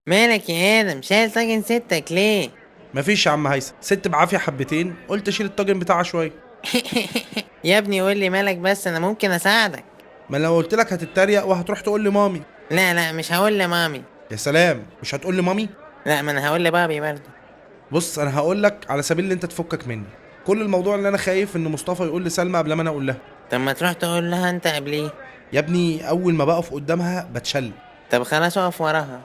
مالك يا ادم؟ شايل طاجن ستك ليه؟ مفيش يا عم هيثم، ست بعافية حبتين، قلت اشيل الطاجن بتاعها شوية. يا ابني قول لي مالك بس، انا ممكن اساعدك. ما لو قلت لك هتتريق وهتروح تقول لمامي. لا لا، مش هقول لمامي. يا سلام، مش هتقول لمامي؟ لا، ما انا هقول لبابي برضه. بص، انا هقول لك على سبيل اللي انت تفكك مني. كل الموضوع اللي انا خايف ان مصطفى يقول لسلمى قبل ما انا اقول لها. طب ما تروح تقول لها انت قبليه. يا ابني اول ما بقف قدامها بتشل. طب خلاص اقف وراها.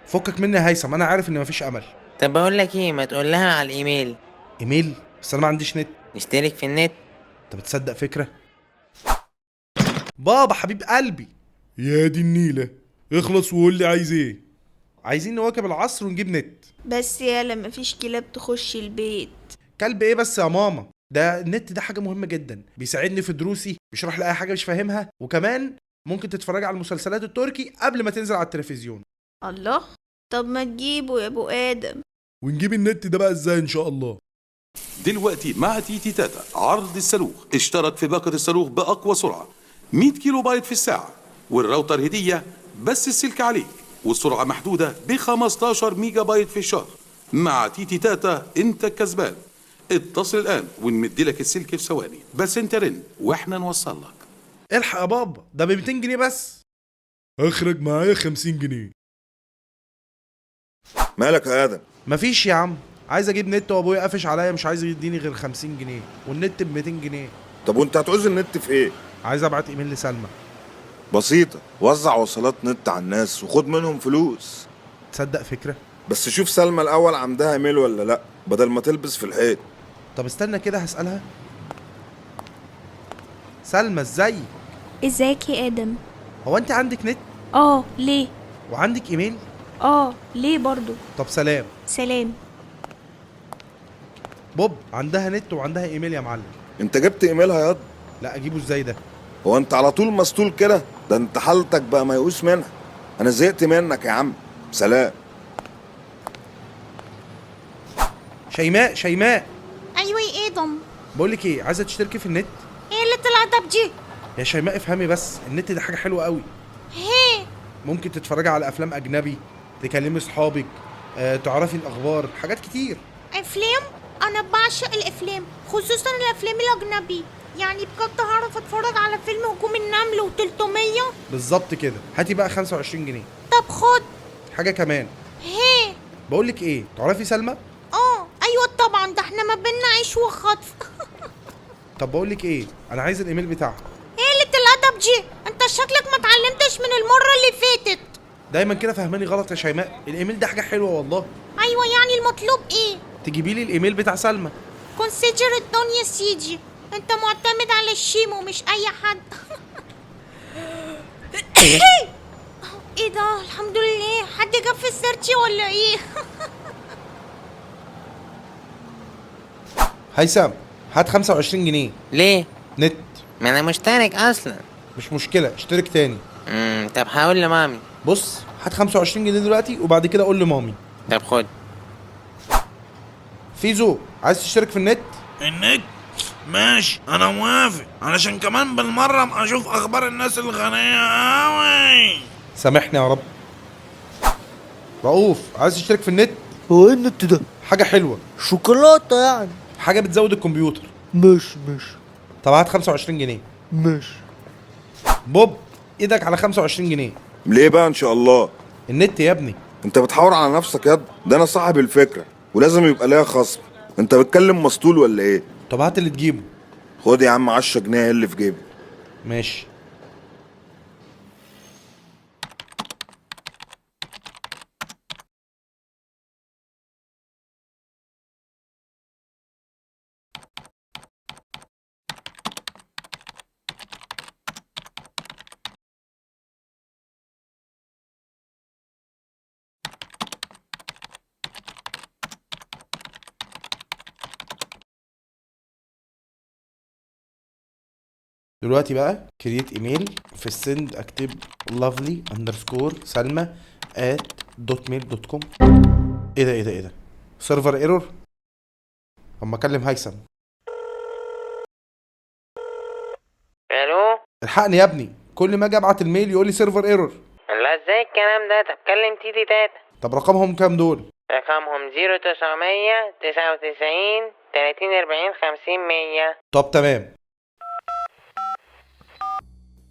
فكك مني يا هيثم، انا عارف ان مفيش امل. طب بقول لك ايه، ما تقول لها على الايميل. ايميل؟ بس انا ما عنديش نت. نشترك في النت. انت بتصدق فكرة؟ بابا حبيب قلبي. يا دي النيلة، اخلص وقول لي عايز ايه. عايزين نواكب العصر ونجيب نت. بس يالا مفيش كلاب تخش البيت. كلب ايه بس يا ماما؟ ده النت ده حاجة مهمة جدا، بيساعدني في دروسي، بيشرح لي اي حاجة مش فاهمها، وكمان ممكن تتفرج على المسلسلات التركي قبل ما تنزل على التلفزيون. الله، طب ما تجيبه يا ابو ادم. ونجيب النت ده بقى ازاي ان شاء الله؟ دلوقتي مع تيتي تاتا عرض الصاروخ، اشترك في باقة الصاروخ بأقوى سرعة 100 كيلو بايت في الساعة، والراوتر هدية بس السلك عليك، والسرعة محدودة ب 15 ميجا بايت في الشهر. مع تيتي تاتا انت الكسبان. اتصل الآن ونمد لك السلك في ثواني، بس انت رن واحنا نوصل لك. الحق يا بابا، ده ب 200 جنيه بس. اخرج معايا 50 جنيه. مالك يا ادم؟ مفيش يا عم، عايز اجيب نت وابويا قافش عليا، مش عايز يديني غير 50 جنيه، والنت ب 200 جنيه. طب وانت هتعوز النت في ايه؟ عايز ابعت ايميل لسلمى. بسيطة، وزع وصلات نت على الناس وخد منهم فلوس. تصدق فكرة؟ بس شوف سلمى الاول عندها ايميل ولا لا، بدل ما تلبس في الحيط. طب استنى كده هسألها. سلمى ازيك؟ ازيك يا ادم؟ هو انت عندك نت؟ اه ليه؟ وعندك ايميل؟ اه ليه برضو؟ طب سلام. سلام. بوب عندها نت وعندها ايميل يا معلم. انت جبت ايميلها ياض؟ لا اجيبه ازاي ده؟ هو انت على طول مسطول كده؟ ده انت حالتك بقى ميؤوس منها. انا زهقت منك يا عم، سلام. شيماء شيماء. ايوه يا ادم. بقول لك ايه، عايزه تشتركي في النت؟ ايه اللي طلع ده بجي؟ يا شيماء افهمي بس، النت ده حاجة حلوة قوي. هي ممكن تتفرجي على افلام اجنبي، تكلمي اصحابك، تعرفي الاخبار، حاجات كتير. افلام؟ انا بعشق الافلام، خصوصا الافلام الاجنبي. يعني بجد هعرف اتفرج على فيلم هجوم النمل و300؟ بالظبط كده. هاتي بقى 25 جنيه. طب خد. حاجة كمان. هي بقول لك ايه، تعرفي سلمى؟ اه ايوه طبعا، ده احنا ما بينا عيش وخطف. طب بقول لك ايه، انا عايز الايميل بتاعها. ايه اللي طلع ده بجي؟ انت شكلك ما اتعلمتش من المرة اللي فاتت. دايما كده فهماني غلط يا شيماء، الايميل ده حاجة حلوة والله. ايوه يعني المطلوب ايه؟ تجيبي لي الايميل بتاع سلمى. consider it done يا سيدي، انت معتمد على الشيمو مش اي حد. ايه ده؟ الحمد لله، حد جاب في سيرتي ولا ايه؟ هيثم هات 25 جنيه. ليه؟ نت. ما انا مشترك اصلا. مش مشكلة، اشترك تاني. طب هقول لمامي. بص هات 25 جنيه دلوقتي وبعد كده قول لمامي. طب خد. فيزو عايز تشترك في النت؟ النت؟ ماشي انا موافق، علشان كمان بالمرة ابقى اشوف اخبار الناس الغنية اوي. سامحني يا رب. رؤوف عايز تشترك في النت؟ هو ايه النت ده؟ حاجة حلوة. شوكولاتة يعني؟ حاجة بتزود الكمبيوتر. ماشي ماشي. طب هات 25 جنيه. ماشي. بوب ايدك على 25 جنيه. ليه بقى ان شاء الله؟ النت يا ابني. انت بتحاور على نفسك ياض، ده انا صاحب الفكرة ولازم يبقى ليا خصم. انت بتكلم مسطول ولا ايه؟ طب هات اللي تجيبه. خد يا عم 10 جنيه اللي في جيبي. ماشي. دلوقتي بقى create email، في ال send اكتب lovely underscore سلمى at dot mail dot com. ايه ده ايه ده ايه ده؟ server error. اما اكلم هيثم. الو. الحقني يا ابني، كل ما اجي ابعت ال mail يقول لي server error. لا ازاي الكلام ده؟ طب كلم تيتي تاتا. طب رقمهم كام دول؟ رقمهم 0999 30 40 50 100. طب تمام.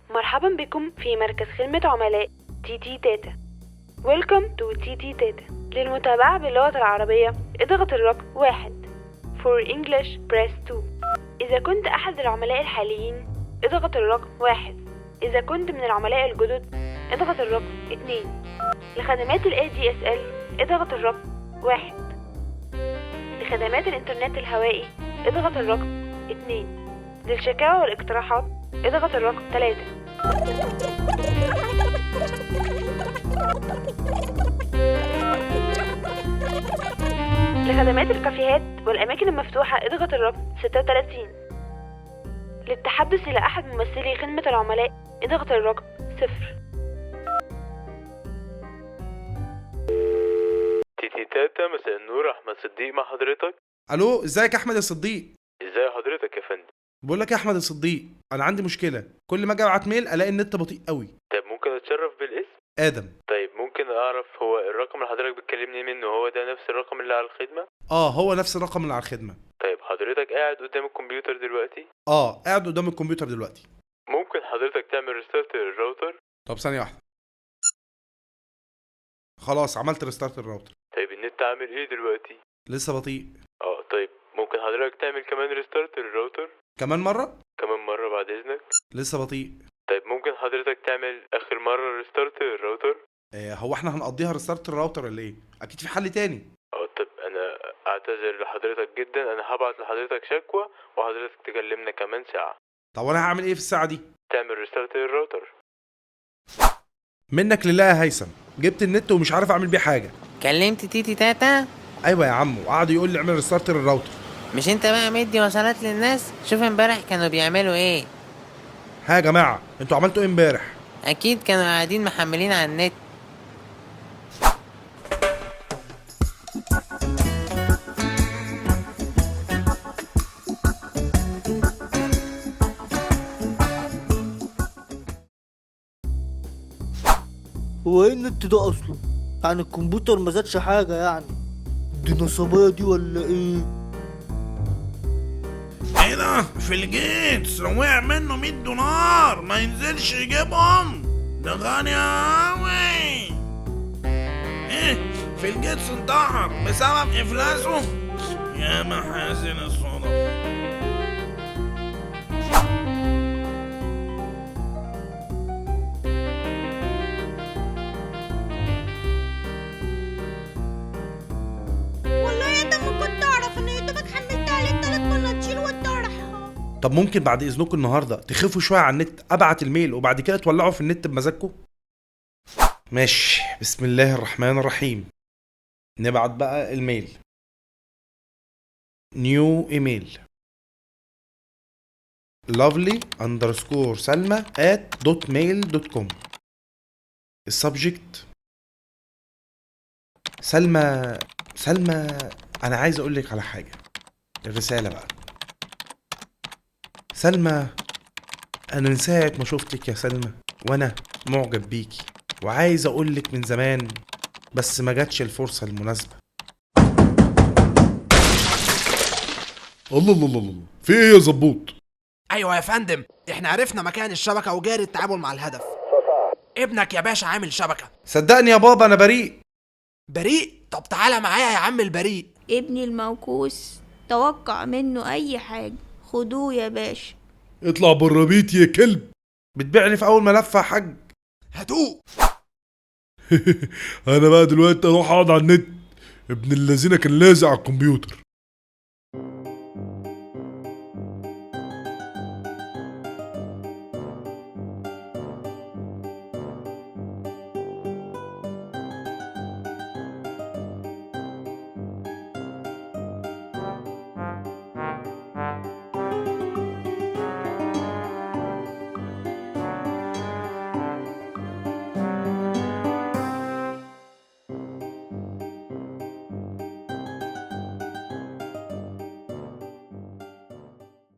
مرحبا بكم في مركز خدمة عملاء تي تي تاتا. Welcome to تي تي تاتا. للمتابعة باللغة العربية اضغط الرقم 1. For English press 2. إذا كنت أحد العملاء الحاليين اضغط الرقم 1. إذا كنت من العملاء الجدد اضغط الرقم 2. لخدمات ال ADSL اضغط الرقم 1. لخدمات الإنترنت الهوائي اضغط الرقم 2. للشكاوى والاقتراحات اضغط الرقم 3. لخدمات الكافيهات والأماكن المفتوحة اضغط الرقم 36. للتحدث إلى أحد ممثلي خدمة العملاء اضغط الرقم 0. تيتي تاتا، مساء النور، احمد صديق مع حضرتك. الو، ازيك يا احمد يا صديق؟ ازاي حضرتك يا فندم؟ بقول لك يا احمد يا صديق، انا عندي مشكلة، كل ما اجي ابعت mail الاقي النت بطيء قوي. طب ممكن اتشرف بالاسم؟ ادم. طيب ممكن اعرف هو الرقم اللي حضرتك بتكلمني منه هو ده نفس الرقم اللي على الخدمة؟ اه، هو نفس الرقم اللي على الخدمة. طيب حضرتك قاعد قدام الكمبيوتر دلوقتي؟ اه، قاعد قدام الكمبيوتر دلوقتي. ممكن حضرتك تعمل restart لل router؟ طب ثانية واحدة. خلاص عملت restart ال router. طيب النت عامل ايه دلوقتي؟ لسه بطيء. اه طيب ممكن حضرتك تعمل كمان restart لل router؟ كمان مرة؟ كمان مرة بعد اذنك. لسه بطيء. طيب ممكن حضرتك تعمل اخر مرة restart لل router؟ هو احنا هنقضيها restart ال router ولا ايه؟ اكيد في حل تاني. اه طب انا اعتذر لحضرتك جدا، انا هبعت لحضرتك شكوى وحضرتك تكلمنا كمان ساعة. طب وانا هعمل ايه في الساعة دي؟ تعمل restart لل router. منك لله يا هيثم، جبت النت ومش عارف اعمل بيه حاجة. كلمت تيتي تاتا؟ ايوه يا عم، وقعد يقول لي اعمل restart لل router. مش انت بقى مدي وصلات للناس؟ شوف امبارح كانوا بيعملوا ايه. ها يا جماعة، انتوا عملتوا ايه امبارح؟ اكيد كانوا قاعدين محملين على النت. هو ايه النت ده اصلا؟ يعني الكمبيوتر ما زادش حاجة يعني؟ دي نصابية دي ولا ايه؟ ايه ده؟ فيل جيتس لو وقع منه $100 ما ينزلش يجيبهم، ده غني اوي. ايه، فيل جيتس انتحر بسبب افلاسه؟ يا محاسن الصدف. والله يا ادم ما كنت اعرف ان يا دوبك حملت عليه 3 بناطيل والطرحه. طب ممكن بعد اذنكم النهارده تخفوا شوية على النت، ابعت ال mail وبعد كده تولعوا في النت بمزاجكم؟ ماشي، بسم الله الرحمن الرحيم. نبعت بقى ال mail. new email lovely_salma@dotmail.com. ال subject سلمى. سلمى انا عايز اقول لك على حاجة. الرسالة بقى: سلمى، انا من ساعة ما شفتك يا سلمى وانا معجب بيكي، وعايز اقول لك من زمان بس ما جاتش الفرصة المناسبة. الله الله الله الله، في ايه يا زبوط؟ ايوه يا فندم، احنا عرفنا مكان الشبكة وجاري التعامل مع الهدف. ابنك يا باشا عامل شبكة. صدقني يا بابا انا بريء. بريء؟ طب تعالى معايا يا عم البريء. ابني الموكوس توقع منه اي حاجة، خدوه يا باشا. اطلع بره بيتي يا كلب. بتبيعني في اول ملف يا حاج. هاتوه. انا بقى دلوقتي اروح اقعد على النت. ابن اللذينه كان لازق على الكمبيوتر.